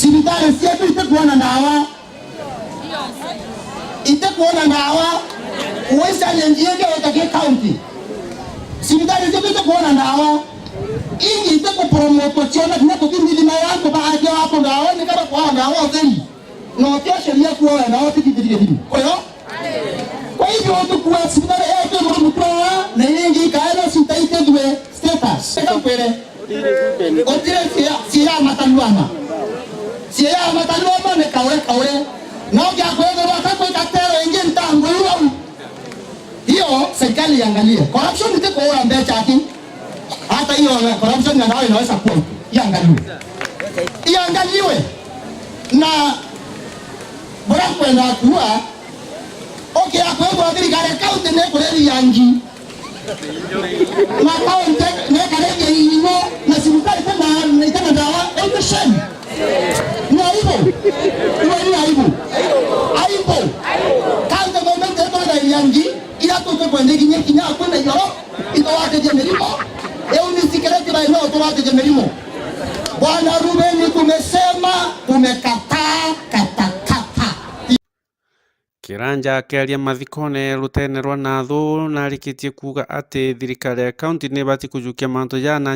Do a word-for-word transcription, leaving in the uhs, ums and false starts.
Cibitari cietu itikwona ndawa. Itikwona ndawa. Uwe challenge yetu yote ki county. Cibitari cietu itikwona ndawa. Ingi itikupromotwa ciona kinya kuthimithima yantu baakia wako ndawa ni kaba kwaa ndawa utheri. No tio sheria kuoya ndawa tikithiri githimi. Kwa hiyo, kwa hivyo tukua cibitari yetu muri mutwaa na ingi ikaera citaitethwe status. Eka kwere. Gutiri cia, cia matanuama. Cia matanuama ni kaure kaure. No kia kwethirwa ka kwika tero ingi ntangu iu au. Hiyo serikali iangalie. Corruption ti kuura mbeca aki. Hata hiyo corruption na dawa inaweza kuwa. Iangaliwe. Iangaliwe. Na bora kwenda kuwa. Okay, akwethwa thirikari ya county ni kureria ngi. Na kaunti nekareria irio na cibitari itena, itena ndawa, it's a shame. Ni aibu. Iwe ni aibu. Aibu. County government itoreria ngi, ira tutukwende kinya kinya kwina ioro, itowatithia mirimo, eu ni security by no towatithia mirimo. Bwana Rubeni, tumesema, tumekataa, katakata. Kiranja akiaria mathikone rutene rwa Nathu narikitie kuuga ati thirikari ya kaunti ni ibati kujukia mantu jaa na